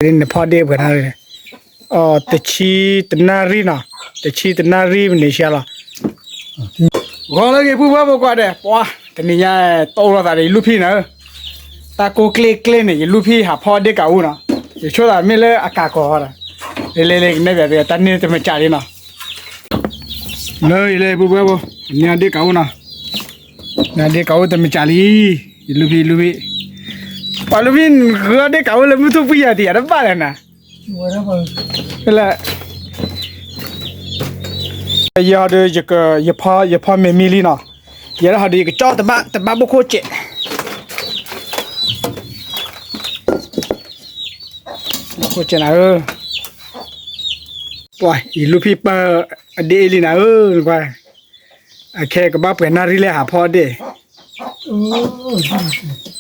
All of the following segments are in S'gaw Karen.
နဖီၣ်ဒ့ၣ်ပှဲၤနၣ်ရံၣ်, တဆံတနၣ်ရံၣ်နီၤ, တဆံတနၣ်ရံၣ်မံးနံးဆံလီၤ. ဂီၤလၢအဂ့ၤ ပုၢ်ဖိဝဲၢ်ဖိကိးဂၤဒဲး, ပှၤ တနံၤညါ တအိၣ်လိာ်သးဒီးယလူၢ်ဖံးနၤဧၢ, တၢ်ကိၢ်ကျ့ၣ်ကျ့ၣ်န့ၣ် ယလူၢ်ဖံးဟးဖီၣ်ဒ့ၣ်ကးအူနီၤ, ယဆိသးမ့ၢ်လၢအကးကီၤဒီး, လဲၤလဲၤလဲၤ ကနဲၣ်ပၠးသု တၢ်န့ၣ်တမ့ၢ်ကးလံနီၤ. လၢယလဲၤ ပုၢ်ဖိဝဲၢ်ဖိ, နဒ့ၣ်ကးအူနီၤ, နဒ့ၣ်ကးအူတမ့ၢ်ကးလံ, ယလူၢ်ဖံး ယလူၢ်ဖံး, ပှၤလူၢ်ဖံး ဂုၤဒ့ၣ်ကးအူလၢမုၢ်ထူၣ်ပှံၤယၤတယၤတဘၣ်လဲၣ်နၤ, ဖဲလဲၣ် ယဟီဒီး ယဖီ ယဖီမ့ၤမံလံနီၤ, ယဲဒၣ်ဟီဒီး ယကကၠီတဘၣ် တဘၣ်ဘိၣ်ခိၣ်စဲး, ဘိၣ်ခိၣ်စဲးနၤဧၢ, ပှၤ ယလူၢ်ဖံးပၢ်အဒ့ၣ်အ့လံနၤဧၢ, နကွၢ်, အခဲကဘၣ်ပှဲၤနၣ်ရံၣ်လၢဟးဖီၣ်ဒ့ၣ်,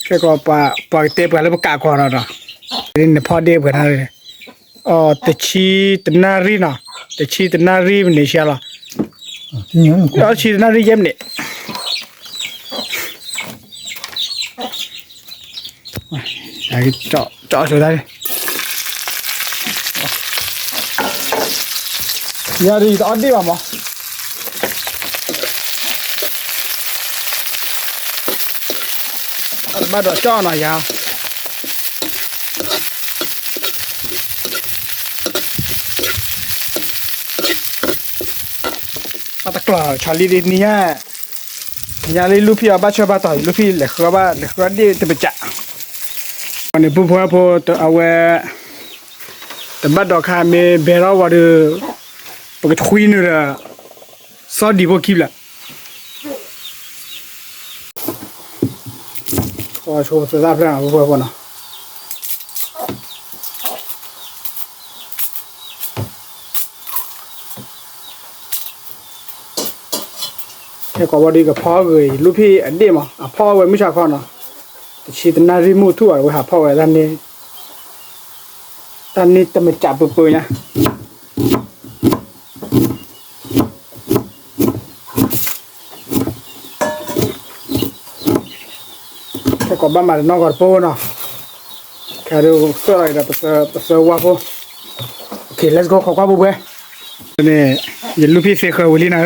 ခဲကီး ပှၤကတဲပှၤလၢပကးကီၤဒီးဒီး, နဖီၣ်ဒ့ၣ်ပှဲၤနၣ်ရံၣ်, တဆံတနၣ်ရံၣ်နီၤ, တဆံတနၣ်ရံၣ်မံးနံးဆံလီၤ, တဆံတနၣ်ရံၣ်ယဲၢ်မံးနံး ကၠီဆိတၢ်, ယၤဒ်ယတအီၣ်ဒ့ၣ်ဘၣ်မး, ဘၣ်ဒီးကၠီနီၤယၤ, အတကျီၤဆီလံဒ်နံၤညါ, နံၤညါလၢလူၢ်ဖံးအီၤဘၣ်ဆၢဘၣ်တီၤ လူၢ်ဖံးလဲၤဃုဘၣ် လဲၤဃုဒ့ၣ်တပစး, န့ၣ် ပုၢ်ဖိဝဲၢ်ဖိ အဝဲ တဘၣ်ဒီးခါမ့ၢ်ဘဲထီၣ်ဝံၤဒီး ပကထွံနုာ်ဒီး စီၤဒံဖိခံဖျၢၣ်, ဆိပသၢဖျၢၣ်နီၤ ပုၢ်ဖိဝဲၢ်ဖိနီၤ. ခဲကိးဝဲဒီး ကဖီဂ့ၤ ယလူၢ်ဖံးအဒ့ၣ်မး အဖီၣ်ဝဲမုၢ်ဆါခီနီၤ, တဆံတနၣ်ရံၣ်မုၢ်ထူၣ်အဝဲဟးဖီၣ်ဝဲ, တၢ်န့ၣ်တမ့ၢ်ကးပၢပၢညါ. ခဲကိးဘၣ်မၤတနီၢ်ဂီၤတပိၢ်နီၤ, ခဲဒုး သၢလီၤဒီး ပသၢဝါဖိ, ခဲ let's go ခိးကွၢ် ပုၢ်ဖိဝဲၢ်ဖိ, န့ၣ် ယလူၢ်ဖံးသ့ဃၢၤဝံၤလံနၤဧၢ,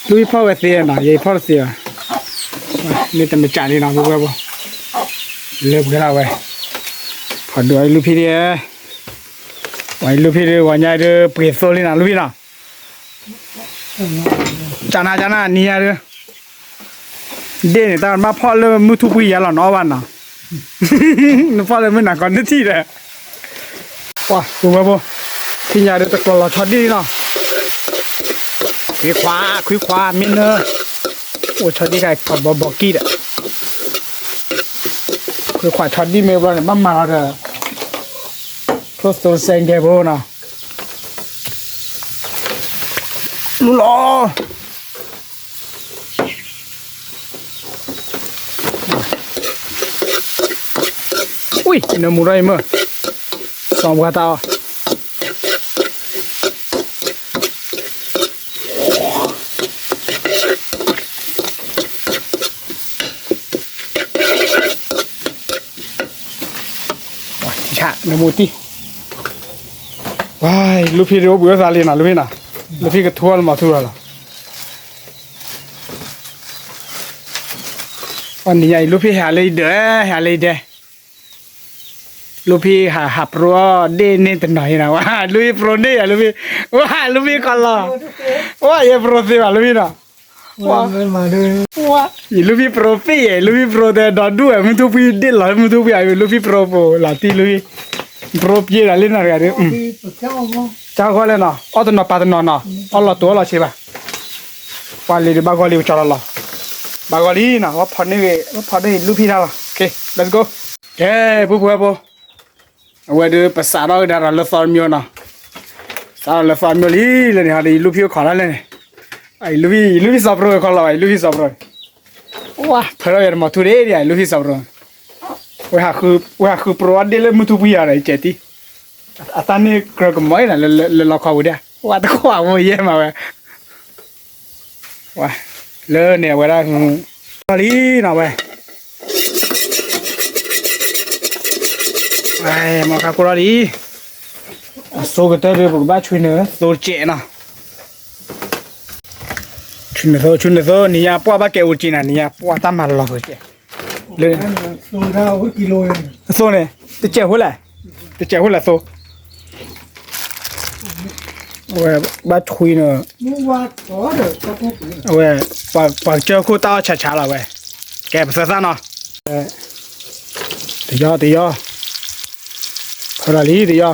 လူၢ်ဖံးဖီၣ်ဝဲသ့နီၤ ယဖီၣ်တသ့ဘၣ်, မ့ၢ်တမ့ၢ်ကးလံနီၤ ပုၢ်ဖိဝဲၢ်ဖိ, လၢပှဲၤလီၤဝဲ, ဖီၣ်ဒုးအီၤယလူၢ်ဖံးဒ့ၣ်, ပှၤယလူၢ်ဖံးဒ့ၣ် ပှၤညါဒုး ပှ့ၤသိလံနီၤ လူၢ်ဖံးနီၤ. ကနၤ ကနၤ နံၤညါဒုး ဒ့ၣ်န့ၣ် တၢ်ဘၣ်ဖီၣ်လၢမုၢ်ထူၣ်ပှံၤယၤလီၤနီၤဘၣ်နီၤ, နဖီၣ်လၢမုၢ်နၤခီနထံၣ်ဒီး, ပှၤ ပုၢ်ဖိဝဲၢ်ဖိ, သ့ၣ်ညါဒုး တကျီၤလီၤဆီဒံၣ်နီၤ, ခွံခွါ ခွံခွါ မ့ၢ်နၢ, အိၣ်ဆီဒံၣ်ခါ ခီဘီဘီကံၢ်ဒီး, ခွံခွါဆီဒံၣ်မ့ၢ်ဘျီန့ၣ် ဘၣ်မၤလီၤဒီး, ကျိၣ်စဲကဲဖိနီၤ လူလီၤ, ဝံၤ နမူထီၣ်အံၤမ့ၢ်, စီၤပှၤတၢ်အီၣ် နမူတံၢ်, ဝါ လူၢ်ဖံးဒုးအိၣ်ဘှံးအိၣ်သါလံနီၤ လူၢ်ဖံးနီၤ, လူၢ်ဖံးကထူအီၤလၢမၤထူလီၤလီၤ, ပှၤနံၤညါအံၤ လူၢ်ဖံးဟဲလၢယဒၢး ဟဲလၢယဒၢး, လူၢ်ဖံးဟး ဟးပရိအီၣ်ဒ့ၣ်န့ၢ်တနီၤအံၤနီၤ, ဝါ လူၢ်ဖံးပရိန့ၢ်ယၤ လူၢ်ဖံး, ဝါ လူၢ်ဖံးကီလီၤ, ဝါ ယဲပရိသ့ဘၣ် လူၢ်ဖံးနီၤ, ဝါ ယလူၢ်ဖံးပရိပ့ၢ်ယဲ လူၢ်ဖံးပရိတဲဒီဒူၣ်ဝဲ မုၢ်ထူၣ်ပှံၤဒ့ၣ်လီၤ မုၢ်ထူၣ်ပှံၤအံၤ လူၢ်ဖံးပရိပှၤလီၤတံၢ် လူၢ်ဖံး, ပရိပျ့ၤဒီးလၢနီၤတဂၤဒီး, ကၢ်ဂီၢ်လဲၣ်နီၤ အီၣ်တနီၤပာ်တနီၤနီၤ, အီၣ်လီၤတိၤအီၣ်လီၤဆံးဘၣ်, ပှၤလံၤဒုးဘၣ်ဂီၢ်လံ ပကၠီလီၤလီၤ, ဘၣ်ဂီၢ်လံနီၤ ဝဲဖီၣ်န့ၢ်ဂ့ၤ ဝဲဖီၣ်န့ၢ်ဂ့ၤ လူၢ်ဖံးတၢ်လီၤ, ခဲ let's go, ကဲ ပုၢ်ဖိဝဲၢ်ဖိ အဝဲဒုး ပစးထီၣ်ကဒါဒီးလၢသီတမျိၤနီၤ, စးထီၣ်လၢသီတမျိၤလံ လၢန့ၣ်ဟီဒီး ယလူၢ်ဖံးအိၣ်ခိးတၢ်လဲၣ်န့ၣ်, ယလူၢ်ဖံး ယလူၢ်ဖံးစီၤပရိခီလီၤဘၣ် ယလူၢ်ဖံးစီၤပရိ, ဝါ ဖဲထီၣ်ယတမၤထူဒ့ၣ်ဒံး ယလူၢ်ဖံးစီၤပရိ, ဝဲဟးဃုပရိအီၣ်ဒ့ၣ်လၢမုၢ်ထူၣ်ပှံၤယၤဒီး ယကဲတံၢ်, အတၢ်န့ၣ်ကြၢးကမီၤအံၤနၤ လၢလီခီဝံၤဒၣ် ဝါ တခွါဖိယဲၢ်မးဝဲ ဝါ လၢန့ၣ်အဝဲဒၣ် လီၤလံနီၤဝဲ, မ့ၢ်ခါကိၢ်ထီၣ်လံ, အစိကတၢၢ်ဒီး ပကဘၣ်ဆွံနုာ်သိကဲးနီၤ, ဆွံနုာ်သိ ဆွံနုာ်သိ နံၤညါပှၢ်ဘၣ်ကဲအိၣ်က့ၤနၤ နံၤညါပှၢ်တၢ်မၤလီၤသိကဲး, လၢ အသိန့ၣ် တကဲးဖိလဲၣ်, တကဲးဖိလဲၣ်သိ အဝဲဘၣ်ဆွံနုာ်, အဝဲ ပှၤကစၢၢ်ခိၣ်တၢ်အီၣ်ဆးဆးလီၤဝဲ, ကဲပသၢသၣ်နီၤ, တယီတယီ, ဖၢလီၤလံတယီ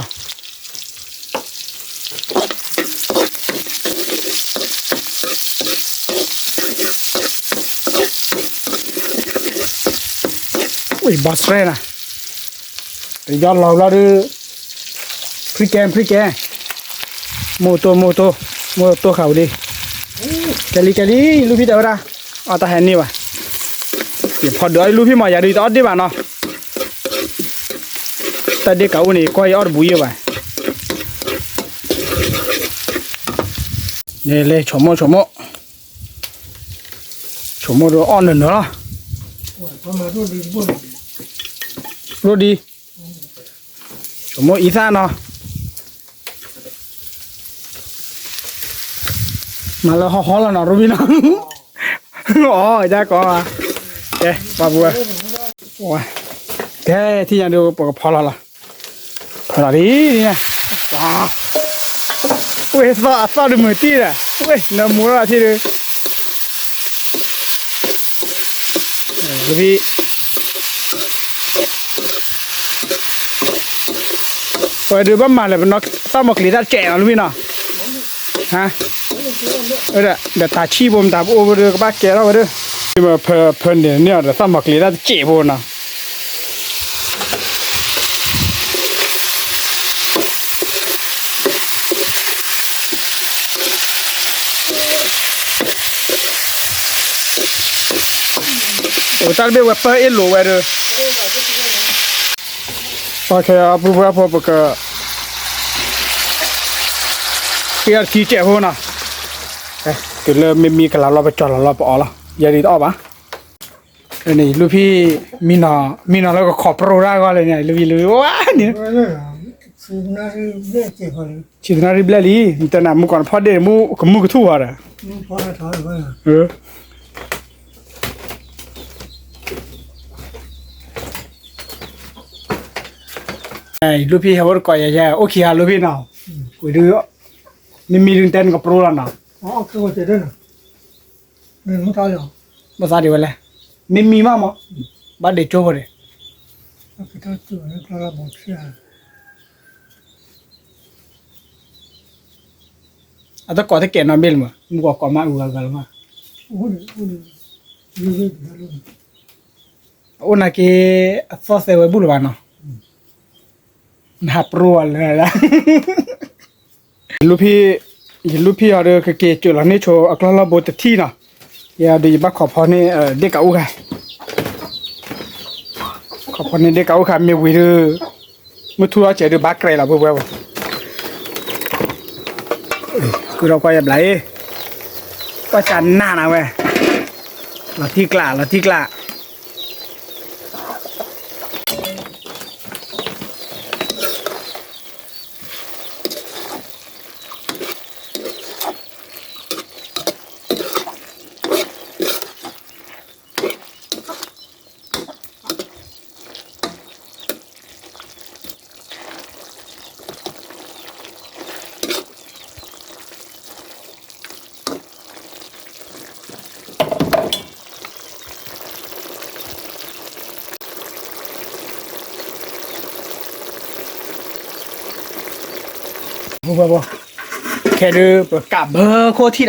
ဝံၤဘီစရဲနၤ, တယီလီၤဘျီဒုး, ဖရံကဲ ဖရံကဲ, မိၢ်တိၢ် မိၢ်တိၢ်, မိၢ်တိၢ်ဃာ်ဝံၤလံ, ကဲလံ ကဲလံ လူၢ်ဖံတဲဝဲဒၣ်, အီၣ်တၢ်ဟဲန့ၢ်ဘၣ်, ယဖီဒုးအီၣ်လူၢ်ဖံမး ယၤဒုးတအီၣ်ဒ့ၣ်ဘၣ်နီၤ, တၢ်ဒ့ၣ်ကးအိၣ်န့ၣ် ယကွၢ်ယအီၣ်တဘူးယဲၢ်ဘၣ်, လဲၤလဲၤ ဆိမိၣ် ဆိမိၣ် ဆိမိၣ်ဒီးအီၣ်နၢၤနၢၤလီၤ, ရိၣ်ဒံ, ဆိမိၣ်အံသၣ်နီၤ, မၤလၢဟီၣ်ဟီၣ်လီၤနီၤ ရိၣ်ဘံနီၤ, အီၣ်ဒၣ်ကီး, ကဲ ပှၤပဝဲ, ကဲ ထံၣ်ညါဒုးပကဖီလီၤလီၤ, ဖီလီၤလံ, ဝဲသီၣ်အသီၣ်ဒုးမုာ်တံၢ်ဒီး ဝဲနမိၢ်ထံၣ်ဒုး လူၢ်ဖံ, ပဝဲဒုးဘၣ်မၤလၢပနီၢ်သၣ်မီၤကျ့ၤတၢ်တစဲးနီၤ လူၢ်ဖံနီၤ, ဒီးတၢ်ဆံၣ်ဖိမတၤပအိၣ်ဝဲဒုး ကဘၣ်ကဲထီၣ်ဝဲဒၣ်, ဖၢန့ၣ်န့ၢ်အီၤဒီးသၣ်မီၤကျ့ၤတၢ်တစဲးဖိနီၤ အိၣ်တၢ်တဘ့ၣ်ဝဲပၢအ့ၣ်လိာ်ဝဲဒီး, ပှၤခဲအီၤပုၢ်ဝဲၢ်ဖိပက ဃ့အီထံစဲးဖိနီၤ, တုၤလၢမ့မ့ၢ်ကလၤလီၤပကၠီလီၤလီၤပအီၣ်လီၤ, ယဲဒ်တအီၣ်ဘၣ်, န့ၣ်လူၢ်ဖံ, မံနီၤလၢကခိးပြိတၢ်ဂီၢ်လၢန့ၣ် လူၢ်ဖံလူၢ်ဝါန့ၣ် ဆံးသနၣ်ရံၣ်ဘျဲၣ်လံ, တဲနၤမုၢ်ကီးနဖီၣ်ဒ့ၣ်မူကမူၣ်ကထူၣ်ဝဲဒီး လူၢ်ဖံဟဲအိၣ်တကိးယၤယဲ အိၣ်ခံဂၤလူၢ်ဖံနီၤ, ဝံၤဒုး, မ့မ့ၢ်ဒုးတဲနကပြိလီၤနီၤ, မိၢ်သးဒံးဝဲလဲၣ်, မ့မ့ၢ်မးမး, ဘၣ်ဒ့ကၠိဖိန့ၣ် အတကိးတကဲနီတဘ့ၣ်လၢၤမး မုၢ်ကီးကိးမးအုၣ်ဂၤဂၤလၢၤမး, အအိၣ်နာ်က့ အသီၣ်သဲဝဲဘူၣ်လၢၤဘၣ်နီၤ, နဟးပြိအီၤလၢၤ, ယလူၢ်ဖံ, ယလူၢ်ဖံအီၤဒီးကက့ၤစၢးလီၤန့ၢ်ဆိအကျီၢ်လီၢ်ဘိတထံၣ်နီၤ, ယၤဒီးယဘၣ်ခိးဖီန့ၢ်ဒ့ၣ်ကးအိၣ်ခါ, ခိးဖီန့ၢ်ဒ့ၣ်ကးအိၣ်ခါမ့ၢ်ဝံၤဒီး, မုၢ်ထူၣ်ထီၣ်စဲးဒုးဘၣ်ကြဲးလီၤပှဲၤပှဲၤ, ကုၢ်ထီၣ်ကွၢ်ယဘျးအံၤ, ကွၢ်စးနးနးဝဲ, လီၤထံကျး လီၤထံကျး ပှၤဘၣ်ဘၣ်, ခဲဒုးပကးဘၢခိၣ်ထံၣ်ဒီး,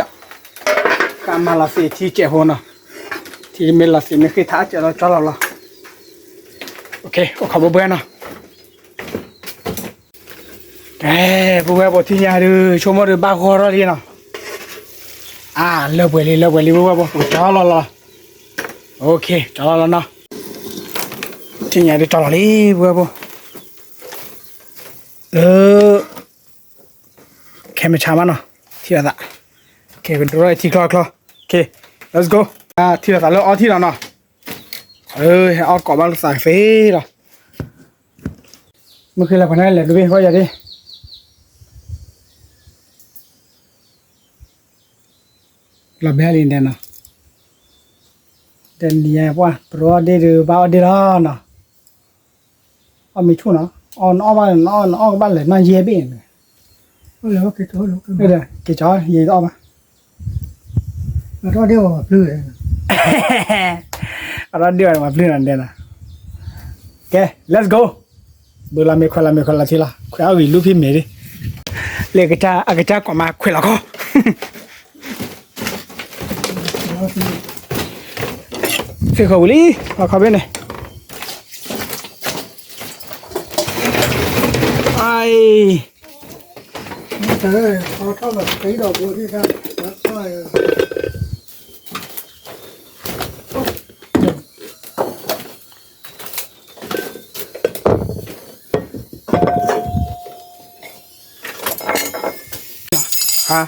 ကးမၤလီၤသ့ၣ်ထံစဲးဖိနီၤ, ထံမ့ၢ်လီၤသ့ၣ်မ့ၢ်ဃ့ထါစဲးလီၤကၠီလီၤလီၤ, အိၣ်ခိးဘၢဘၢနီၤ, ကဲ, ပှၤဘၣ်ဘၣ်ထံၣ်ညါဒုး ဆိကမိၣ်ဒုးဘၣ်ဂီၢ်ထီၣ်လံနီၤ, အါ လၢပှဲၤလံ လၢပှဲၤလံ ပှၤဘၣ်ဘၣ် ပကၠီလီၤလီၤ, အိၣ်ခိး ကၠီလီၤလီၤနီၤ, ထံၣ်ညါဒုးကၠီလီၤလံ ပှၤဘၣ်ဘၣ်, လၢ ခဲမုၢ်ဆါမးနီၤ, ထံၣ်လိာ်သး, ကဲ ပဒိၣ်ထီၣ်ထံချီချီ, ကဲ let's go, ထံၣ်လိာ်သးလၢအီထံၣ်လီၤနီၤ, ဟဲအီၣ်ကိးဘၣ်လိာ်သးသ့လီၤ, မုၢ်ဃ့လီၤပှၤန့ၣ်လဲၤဒိဘ့ၣ်ဃီယၤဒ် လီၤဘဲလံဒဲးနီၤ, တနံၤညါပှၢ် ပရိအီၣ်ဒ့ၣ်ဒုး ဘၣ်အီၣ်ဒ့ၣ်လီၤနီၤ, အီၣ်မ့ၢ်ဆူၣ်နီၤ, အီၣ်နအီၣ်ဘၣ် နအီၣ်ဘၣ်လဲၤနီၢ်ယဲၢ်ဘ့ၣ်န့ၣ်, က့ၤကီယဲအီၣ်ဘၣ်, အီၣ်ဒ့ၣ်ဘၣ်မၤပျုၢ်နီၤဒဲးနီၤ, ကဲ let's go, ဘုလီၤမ့ၢ်ခွဲးလီၤမ့ၢ်ခွဲးလီၤထံလီၤ ခွဲးအီၣ်ဂံၢ်လူဖံမ့ၤဒ်, လၢအကစၢ် အကစၢ်ကိးမးခွဲးလီၤခီ သ့ၣ်ဃီဝံၤလံ လီခီဘ့ၣ်န့ၣ်, အအံၤ ဟါ,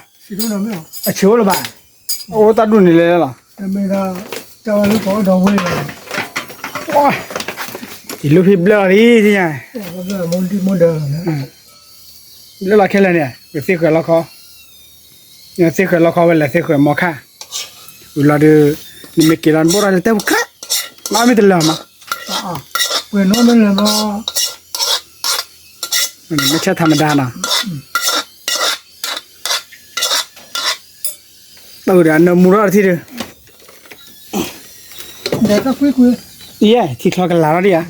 အဆံးအိၣ်လၢၤဘၣ်, အိၣ်တၢ်ဒူၣ်န့ၣ်လဲၣ်လီၤ, ယလူဖံဘျၢလီၤလံ, ဘျၢလီၤခဲလၢာ်န့ၣ် ပသ့ၣ်ဃဲၤလီခီ, သ့ၣ်ဃဲၤလီခီဝဲလဲၣ် သ့ၣ်ဃဲၤမီခါ, ဝံၤလီၤဒီး နမ့ၢ်က့ၤလီၤနဘိၣ်ထီၣ်လၢတဲပူၤခါ, မ့မ့ၢ်တလၢာ်မး, ပှဲၤနီၣ်မ့ၢ်လၢာ်မး, မ့ၢ်ဆဲးထးမဒါနီၤ, တၢ်အုးဒီးအနၢမူထီၣ်တထံၣ်ဒီး ယဲ ထံချီကလၤထီၣ်ဒံးဧါ,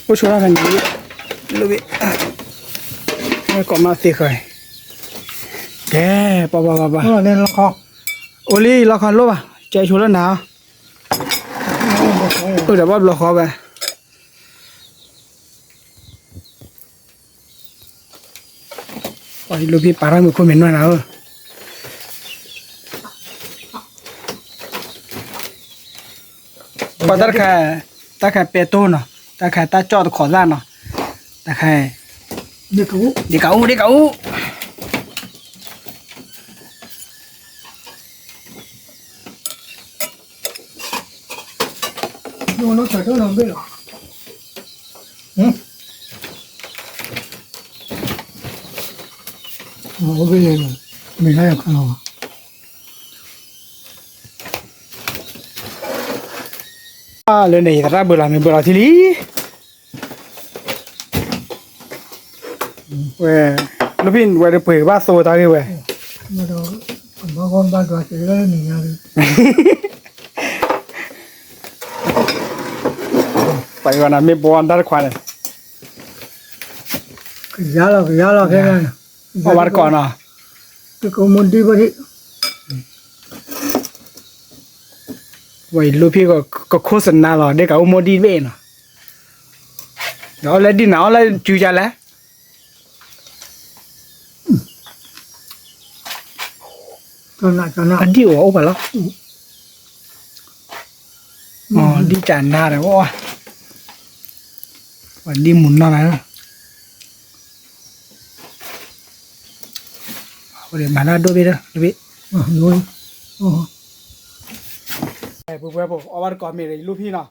အိၣ်ဆိးထီၣ်ဖဲန့ၣ်, လိၣ်ဘ့ၣ်, ကိးမးသ့ဃီ, ကဲ, ပှၤပှၤပှၤပှၤ, အိၣ်လံလီခီလိၣ်ဘၣ်, ကဲဆိလၢနၤ, အိၣ်ဒီးဘၣ်ဘျီဃီဝဲ ပှၤအံၤလိၣ်ဖံပာ်ထီၣ်မုၢ်ခိၣ်မ့ၢ်နွဲၣ်နၤဧၢ, ပှၤတၢ်တခါ, တၢ်ခါပဲတိၢ်နီၤ, တၢ်ခါတၢ်ကၠီၣ်တခိးသၣ်နီၤ, တၢ်ခါ, ဒ့ကအိၣ်ဒ့ကအိၣ် လၢန့ၣ် ယသရၣ်ဘုလီၤမ့ၢ်ဘုလီၤထံလံ, ဝဲ, လၢဖံဝဲဒၣ်ပှ့ၤကဘၣ်သိတၢ်ဂ့ၢ်ဝဲ ပှၤအံၤဂီၤနၤမ့ၢ်ဘီတၢ်တခွါန့ၣ်, ကယၤလီၤ ကယၤလီၤ ဖဲန့ၣ်, အီၣ်ဘၣ်တကိးနီၤ, ဒ့ကအိၣ်မိၢ်ဒံးဘၣ်ဒံး, ဝဲအံၤလိၣ်ဖံကခိၣ်စနါလီၤ ဒ့ကအိၣ်မိၢ်ဒံးတဘ့ၣ်နီၤ, ဒီးအီၣ်လၢဒံးနၤ အီၣ်လၢစုကလဲၣ် အဒံၣ်အိၣ်အိၣ်ပှၤလီၤ, ဒံၣ်ကနါဒီး, ပှၤဒံၣ်မူၤနီၢ်လၢ, မၤလၢအဒိၣ်ဘ့ၣ်ဒီး, ပှၤပှၤပှၤ အီၣ်ဘၣ်တကိးမ့ၢ်ဒီး ယလိၣ်ဖံနီၤ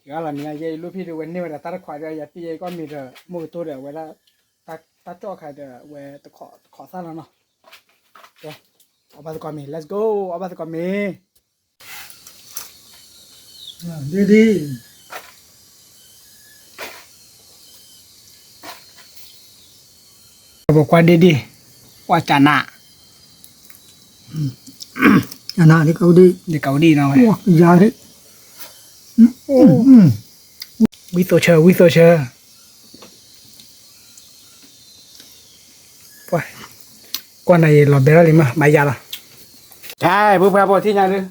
ကလီၤနံၤ ယဲယလိၣ်ဖံဒီး ဝဲန့ၢ်ဝဲဒၣ်တၢ်တခွါဒီး ယသ့ၣ်ယဲကီၢ်မ့ၢ်ဒီး မိၢ်ကတိၢ်ဒီး အဝဲဒၣ် တၢ်ကၠီၣ်ခါဒီး အဝဲတခိးသၣ်လီၤနီၤ, ကဲ, အီၣ်ဘၣ်သကိးမ့ၢ် let's go အီၣ်ဘၣ်သကိးမ့ၢ်, ဒ်ဒ် ပကွၢ်ဒ့ဒ့ၣ်, ကွၢ်ကနး, ကနးဒ့ကဝံၤဒ့ၣ်, ဒ့ကဝံၤဒ့ၣ်နီၤ, ယၤဒ့ၣ်, ဝံသိးဆၢ ဝံသိးဆၢ, ကွၢ်နၤယလီၤဘဲထီၣ်လံမး မၤယၤလီၤ, ကဲ ပှၤပှၤပှၤထံၣ်ညါဒုး,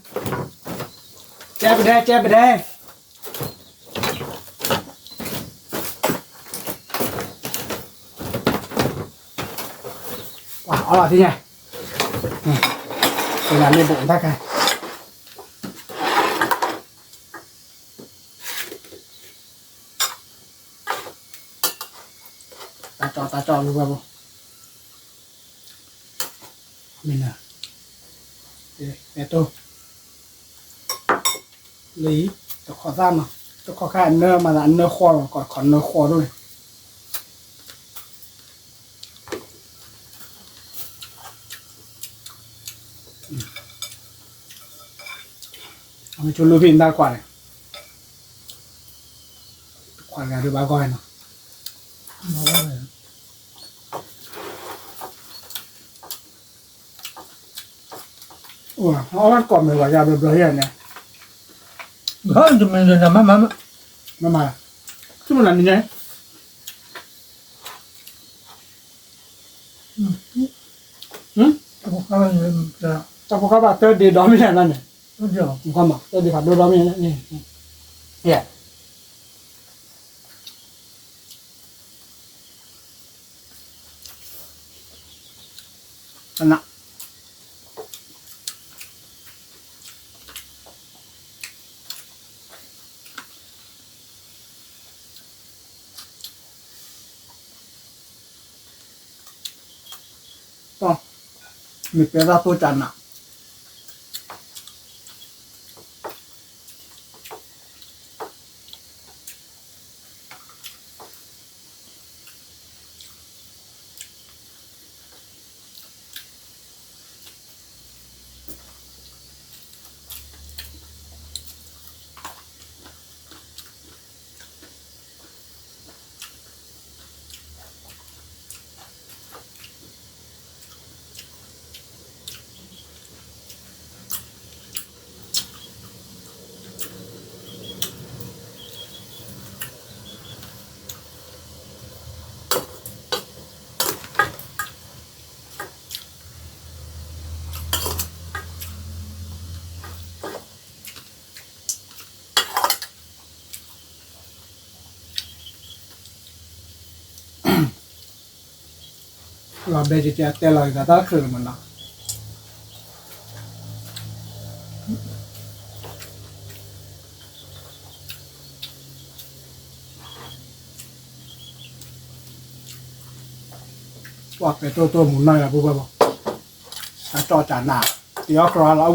ကဲပဒဲ ကဲပဒဲ ပှၤအီၣ်လီၤသ့ၣ်ညါ, ပှၤမ့ၢ်ဘိးတၢ်ခါ, တၢ်ကၠီၣ်တၢ်ကၠီၣ်လၢပှၤဘိး, မ့ၢ်နၤ, အဲၣ်တိၢ်, လၢအံၤ တခိးသၣ်နီၤ တခီခါအနၢမၤသးအနၢဃီလီၤ ကီးတခီနၢဃီဒိၣ်န့ၣ် အမ့ၢ်ဆိလူဖံနတၢ်တခွးန့ၣ် တခွးတဂၤဒုးဘၣ်ဂီၢ်နီၤ အီၣ်ဘၣ်တကိးမ့ၢ်ဝဲယါဘျီဘျီယဲၢ်န့ၣ် မ့ၢ်မၤ သုမနၤနံၤညါ တၢ်ဖိခါဘၣ်တၢ်ဒ့ဒီမ့ၢ်န့ၣ် တၢ်ဒ့ဖးဒိၣ်ဒီမ့ၢ်န့ၣ် မ့ၢ်ပဲတၢ်တိၢ်ကနး လီၤဘဲကကဲတဲလီၤက့ၤသးတၢ်ချုးလီၤမးနီၤ ပှၤပဲတိၢ်တိၢ်မူနီၢ်လၢပူၤဘၣ်ဘၣ် တၢ်ကၠီၣ်ကၠးနး တယီၢ်ကြီလီၤအဝံၣ် လၢ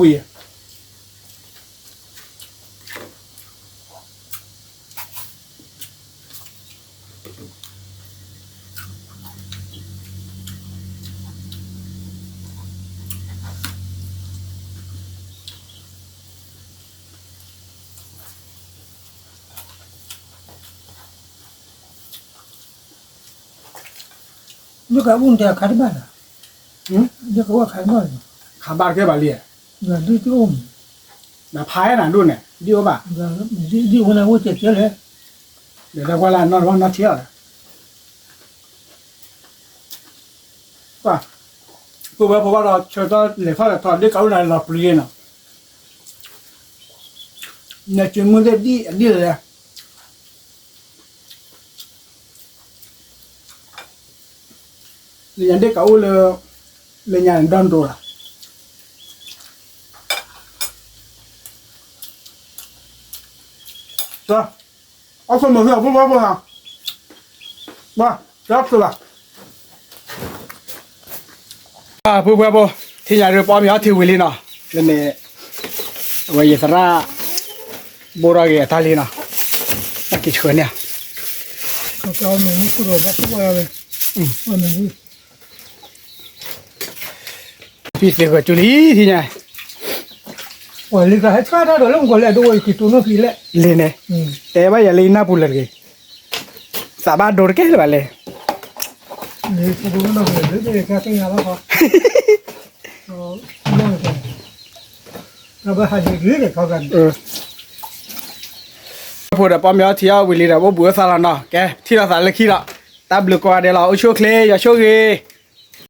ကအိၣ်န့ၣ်တခါတဘၣ်လီၤ, လၢကအိၣ်ခါတဘၣ်လီၤ, ခးဘၣ်တကဲဘၣ်လံ, ဒ်တအိၣ်မး, နဖးနၤဒိၣ်န့ၣ် ဒ်အိၣ်ဘၣ်, ဒ်အိၣ်န့ၣ်အိၣ်ကဲကဲလဲၣ်, ဒီးတၢ်ကွၢ်လၢအနီၢ်တဘၣ်နီၢ်ထံအီၤလဲၣ်, ပှၤ, ပုၢ်ဝဲၢ်ဖိဘၣ်ဒီးဆၢကတီၢ်လဲၤထီၣ်လဲၤထီ ဒ်ကအိၣ်န့ၣ်လီၤပြံနီၤ, နစုမုၢ်သ့ၣ်ဒ်အဒ်လဲၣ် လၢညါဒ်ကအိၣ်လၢ, လၢညါန့ၣ်ဒီဒိၣ်လီၤ, အီၣ်ဆိမိၣ်သ့ၣ်အဖိဘၣ်ဖိဟါ, ဘၣ်, တၢ်ချုးဘၣ် ပုၢ်ဝဲၢ်ဖိ, ထံၣ်ညါဒုးပအီၣ်မ့ၤအီထံဝံၤလံနီၤ, လၢန့ၣ်, အဝဲယသရၣ်, ဘိၣ်ထီၣ်က့ၤအတၢ်လံနီၤ, တၢ်က့ၤဆှၢန့ၣ်, ဖံသ့ၣ်ဂီၤကၠူလံထံၣ်ညါ, ပှၤလံကဟဲဆါတၢ်ဒီးလၢမူကီၢ်လဲၣ် ဒိၣ်ဝဲက့ၤတိၢ်နီၣ်ဖံလဲၣ်, လံန့ၣ်, တဲဘၣ်ယၤလၢယနၢ်ပူၤလၢတဂ့ၤ သးဘၣ်ဒိတကဲလၢၤဘၣ်လဲၣ်, ဖိဒီးပီမ့ၤအီထံအီဝံၤလံဒီး အိၣ်ဘှံးအိၣ်သါလီၤနီၤ, ကဲ ထံၣ်လိာ်သးလၢခံဒီး, တၢ်ဘျုးကိးဂၤဒဲးလီၤ အိၣ်ဆူၣ်အိၣ်ချ့ ယွၤဆိၣ်ဂ့ၤ